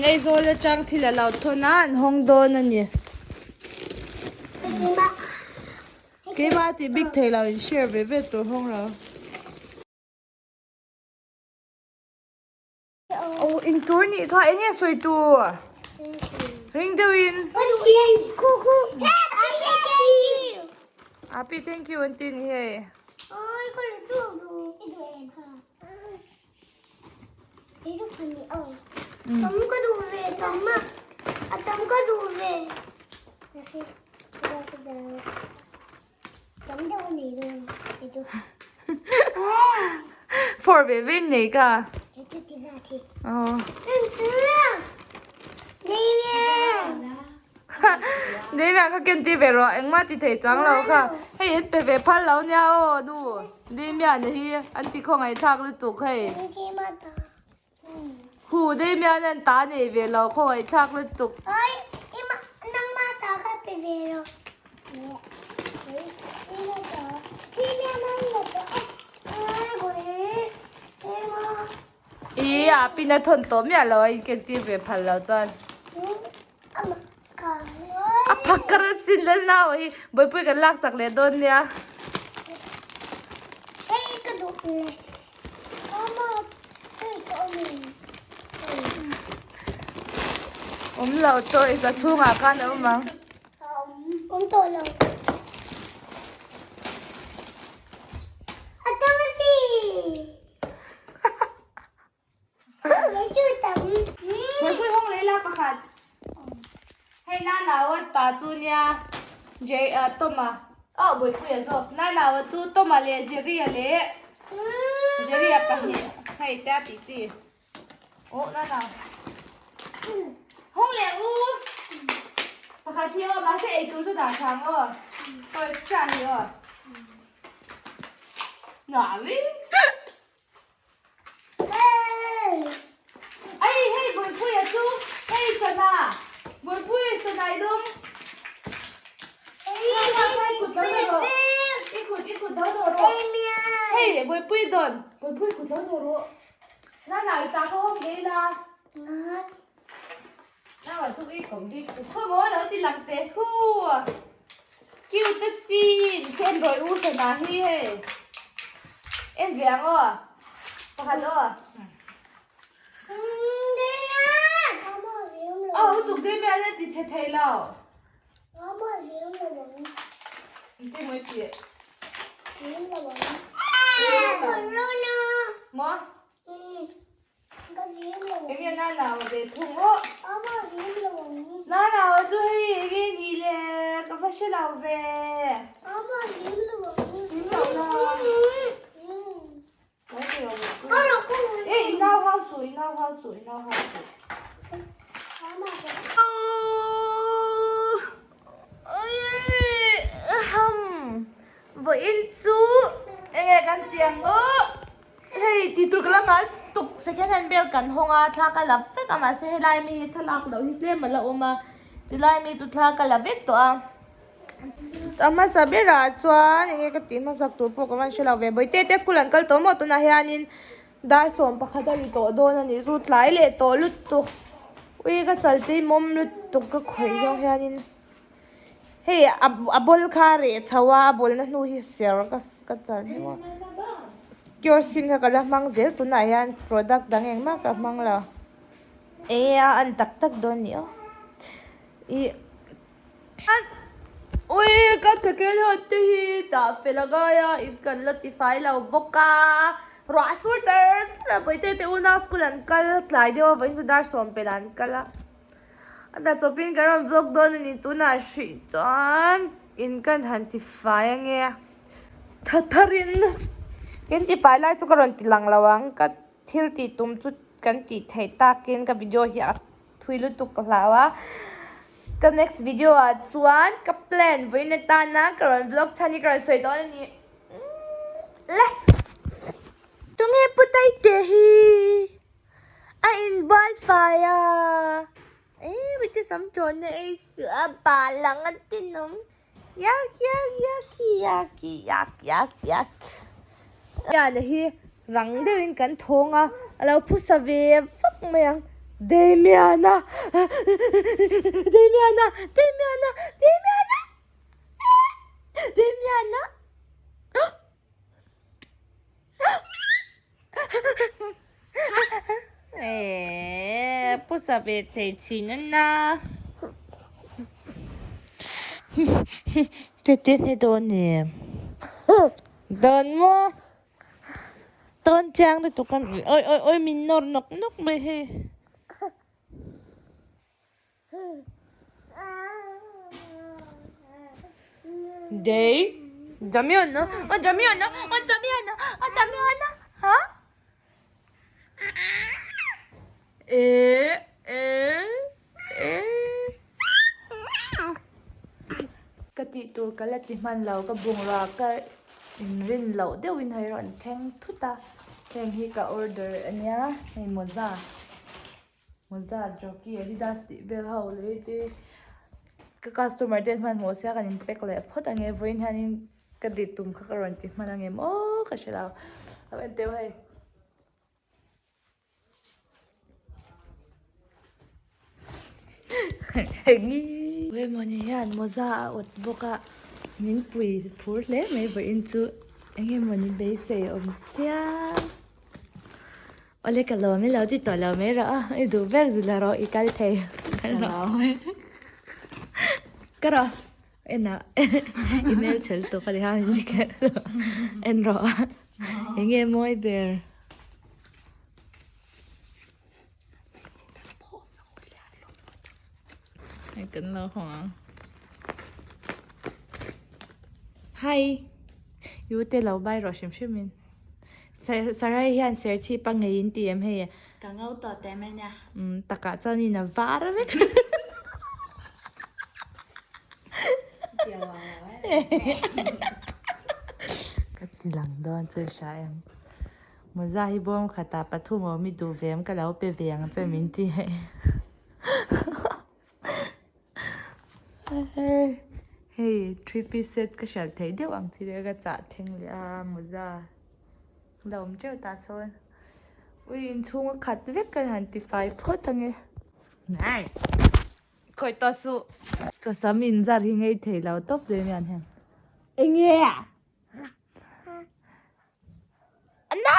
Aizawl atang thil a lo thawn a, an hawng dawn a ni. Keimah tih bik thei lo in share ve ve tur hawng lo. Aw in tur nih kha eng nge sawi tur? Ring deuhin. Api thank you an ti ni hei. For ve ve nei ka. Damian kha ken ti ve rawh engmah ti thei chang lo kha hei an pe ve phal lo nia aw nu Damian hi an ti khawngaih thlak lutuk hei Hu Damian an ta nei ve lo khawngaih thlak lutuk. I a pin a thawn tawh miah lo a in ken tir ve phal lo chuan. A phakar a sin lel nau hi bawihpui kan lak sak leh dawn nia. Awm lo toys a chhungah khan a awm ang. Bawihpui hawng leh la pakhat. Hei Nanaua ta chu nia Jerry ah Toma oh Bawihpuia zawk Nanaua chu Toma leh Jerry-a leh Jerry-a pahnih hei te a tih chi oh Nana hawng leh u pakhat hi aw mahse eitur chu dah tha ang aw toys chiah hi aw. Ai hei Bawihpuia chu hei sana Bawihpui sana i dawng kut lo dawh rawh i kut i kut lo dawh rawh hei Bawihpui dawn Bawihpui kut lo dawh rawh nana i ta kha hawng ve ila nau chu i kawm bik khaw maw lo ti lang teh khu. Cute asin ken rawih u sana hi hei en ve ang aw pakhat aw aw u tuk deuh mai a ti chhe thei lo engtin maw i tih maw Enge Nanaua ve thung aw? Nanaua chu hei enge ni le ka va hre lo ve. Hlim lo la. E i nau hau suh i nau hau suh i nau hau suh. Vawiin chu enge kan ti ang aw? Hei tih tur ka la ngal tuk second hand bel kan hawng a thla ka la vek a mahse helai mi hi thlalak loh hi tlem a la awm a tilai mi chu thla ka la vek tawh a a hmasa berah chuan enge ka tih hmasak tur pawh ka van hre lo ve bawihte te school an kal tawh maw tunah hianin dar sawm pakhat a ri tawh dawn a nih chu tlai leh tawh lutuk ui ka chal te hi mawm lutuk ka khawih zawng hianin. Hei a ball kha a reh chho a, a ball na hnu hi ser ka ka chal heuh a. Cure skin kha ka la hmang zel tunah hian product dang engmah ka hmang lo. Eng a an tak tak dawn ni aw. Ih ui ka second hand te hi dah fel a ngai a in kan la tifai lo bawk a. Ruah sur char char a Bawihte te unau school an kal tlai deuh a vawiin chu dar sawm pelh ah an kal a. A hna chawpin kan rawn vlog dawn a ni tunah hrih chuan in kan han ti fai ange tha tharin kan ti fai lai chu ka rawn ti lang lo ang ka thil tih tum chu kan tih theih takin ka video hi a thui lutuk ka hlau a ka next video ah chuan ka plan vawiin atana ka rawn vlog chhan hi ka rawn sawi dawn a ni le tunge putaite hi. A inbual fai a eh mite sam tawn na ei suh a bal ang a tinawm yak yak yaki yaki yak yak yak Liana hi rang deuhin kan thawng a a lo phusa ve vak mai ang. Damiana Damiana Damiana Damiana Damiana Eee pusa ve thei thin a na Tete hne dawn em dawn maw tawn chiang lutuk a awi awi awi min nawr nawk nawk mai hei. Day 잠이 왔나? 어 잠이 왔나? 어 잠이 왔나? 어 잠이 왔나? 어? 에? 에? 에? Ka tih tur ka la ti hman lo ka bungrua ka inrin loh deuhin hei rawn thleng thut a heng hi ka order ania hei mawza Mawza jockey adidas tih vel ho leh te ka customer te an hmanhmawh sia kan in pack leh phawt ange vawiin hianin ka dih tum kha ka rawn ti hman ange maw ka hre lo a en teuh hei. Eng hian mawza a awt bawk a min pui phur hle mai vawiin chu eng emawni beisei awm chiang. Awle ka lawm i lo ti tawh lo mai rawh a, i duh ber zul la rawh i kal thei. Ka rawh. Ka rawh. En ah i hmel chhel tuk a ni kha min ti kher en rawh eng nge mawi ber. Hei kan lo hawng ang. Hi. I u te lo bai rawh hrim hrim in. Sarai hian serchhip a ngei in ti em hei. Ka ngau tawh teh mai nia. Umm takah chuan in a var vek. Ka ti lang dawn chu hria em. Mawza hi bawm khatah pathum a awm i duh ve em ka lo pe ve ang che min ti hei. Hei 3 piece set ka hriat theih deuh ang chi te ka chah thleng leh a mawza la awm teuh tah sawn ui inchhung a khat vek ka han ti fai phawt ange khawi tawh suh ka sam in zar hi ngei thei lo tawp zui mian hian enge a na.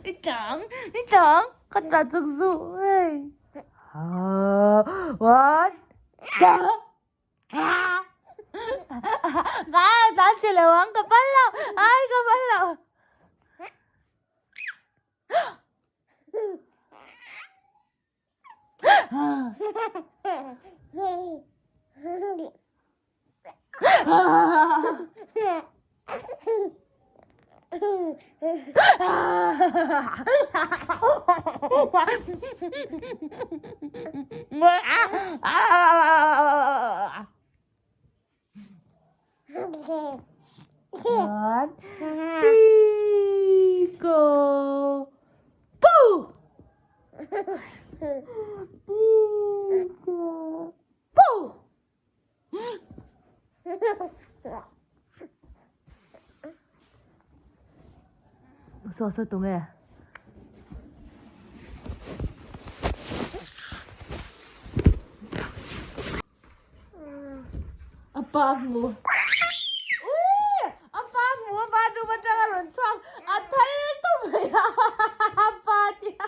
I chang, i chang, ka tla chuk zu hei. One, two, Ka tlan che lo ang ka pal lo, ai ka pal lo. One, Pico, Poo! Pico, Poo! Saw saw tunge a pa hmu ui a pa hmu a bathroom atanga rawn chhuak a thal tawp mai a a pa tia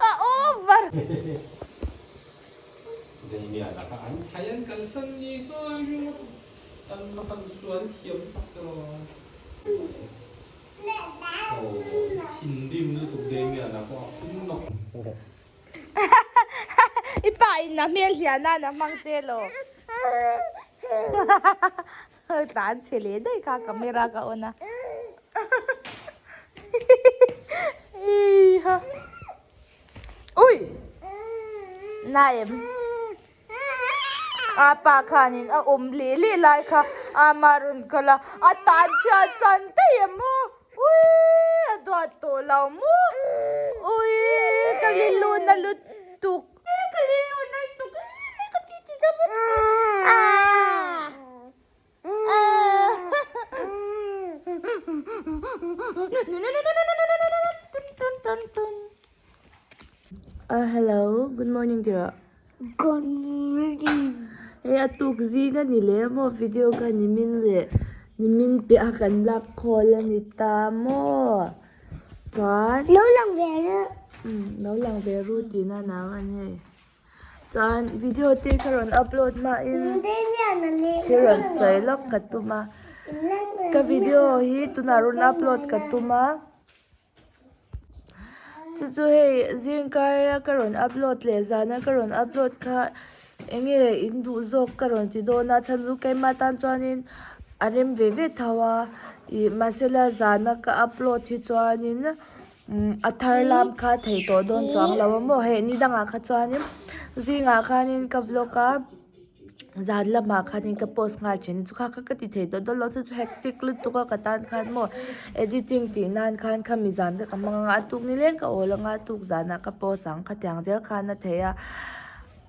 a over. I pa in a hmel hian a na hmang che lo. Tlan chhe leh daih kha camera ka on a. Ui! Na em? A pa khanin a awm leh leh lai kha ama rawn kal a, a tan chhiat san daih em maw? Uii a duat tawh lo maw? Uii ka rilru na lutuk. Ka rilru na lutuk e ka ti ti zauh bawk si. Aaa. Uh, hello, good morning dear. Good morning. Hey, a tuk zing a ni le maw video kha nimin le nimin piah a kan lak khawl a ni ta maw chuan Lo lang ve ru. Um, lo lang ve ru tihna nang an hei. Chuan video te ka rawn upload hmain thil rawn sawi lawk ka tum a, ka video hi tunah rawn upload ka tum a, chu chu hei zingkar a ka rawn upload leh zana ka rawn upload kha eng nge in duh zawk ka rawn ti dawn a chhan chu keimah tan chuanin a rem ve ve tho a ih mahsela zana ka upload hi chuanin. Umm a thar lam kha thei tawh dawn chuang lo a maw hei ni dangah kha chuanin zingah khanin ka vlog a zan lamah khanin ka post nghal thin chu kha kha ka ti thei tawh dawn lo chu chu hectic lutuk a ka tan khan maw editing tih nan khan khami zan kha ka hmang anga a tuk ni leng ka awl anga a tuk zanah ka post ang khatiang zel khan a thei a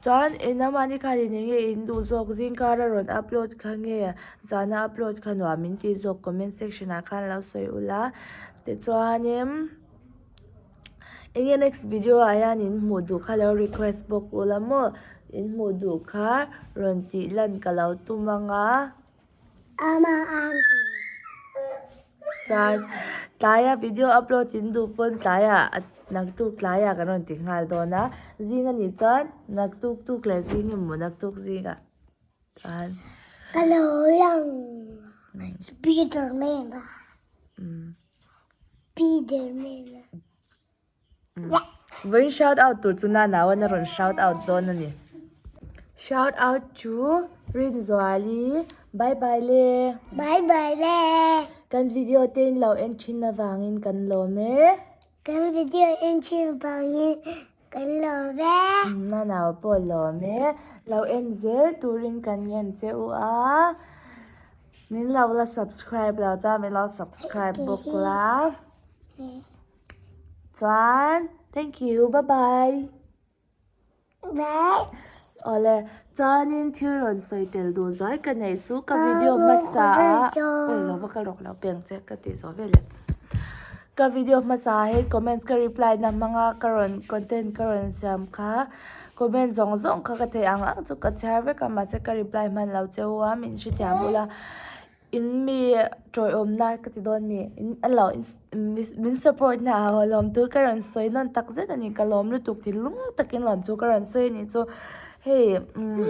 chuan eng mahni khanin eng nge in duh zawk zingkar a rawn upload kha nge zana upload kha nuam in tih zawk comment section ah khan lo sawi ula. Tichuanin enge next video ah hian in hmuh duh kha lo request bawk ula maw in hmuh duh kha rawn tih lan ka lo tum ang a. Chuan tlaia video upload in duh pawn tlaiah naktuk tlaiah kan rawn ti nghal dawn a zing anih chuan naktuk tuk leh zing emaw naktuk zingah. Chuan. Ka lo lang Spiderman a. Spiderman a. Vawiin shout out tur chu Nanawan a rawn shout out dawn a ni. Shout out chu Rinzuali bye bye le. Bye bye le. Kan video te in lo en thin avangin kan lawm e. Kan video en thin avangin Kan lawm e. Na nau pawh lawm e. Lo en zel turin kan ngen che u a. Min lo la subscribe lo chuan min lo subscribe bawk la. Chuan thank you bye bye. Bye. Awle chuanin thil rawn sawi tel duh zuai ka neih chu ka video hmasa a awi lo va ka rawk lo peng che ka tih zawh veleh. Ka video hmasa hei comments ka reply na hmanga ka rawn content ka rawn siam kha comment zawng zawng kha ka theih ang ang chu ka chhiar vek a mahse ka reply hman lo che u a min hrethiam ula in mi tawiawmna ka ti dawn mi in a lo min support na ah lawm tur ka rawn sawi nawn tak zet a ni ka lawm lutuk thinlung takin lawm tur ka rawn sawi a nih chu hei umm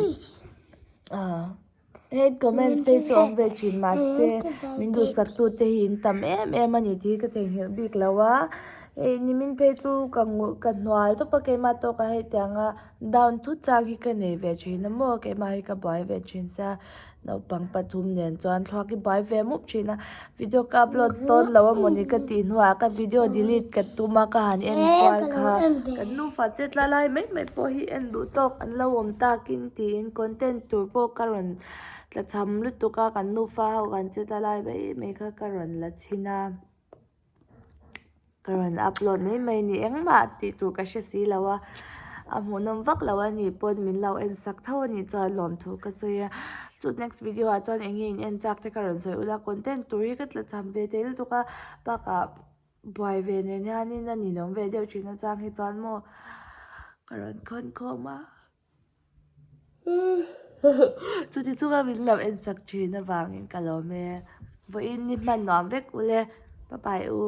ah. Hate comments te chu awm ve thin mahse min duhsak tu te hi in tam em em a ni tih hi ka theihnghilh bik lo a hei nimin phei chu ka ka hnual tawp a keimah tawkah hei tianga down thut chang hi ka nei ve thin a maw keimah hi ka buai ve thin sia naupang pathum nen chuan thluak hi buai ve mup thin a video ka upload dawn lo a mawni ka tih hnuah ka video delete ka tum a ka han en kual kha kan nufa che tla lai mai mai pawh hi en duh tawk an lo awm takin tiin content tur pawh ka rawn tla cham lutuk a kan nufa ho kan che tla lai mai mai kha ka rawn la chhin a ka rawn upload mai mai a ni engmah tih tur ka hre si lo a a hmuhnawm vak lo a nih pawn min lo en sak tho a nih chuan lawmthu ka sawi a chu next video ah chuan eng nge in en chak te ka rawn sawi ula content tur hi ka tla cham ve thei lutuk a bakah buai ve nen hianin a ninawm ve deuh thin achang hi chuan maw ka rawn khawn khawm a. Chuti chunga min lo en sak thin avangin ka lawm e. Vawiin ni hman nuam vek ule. Bye bye u.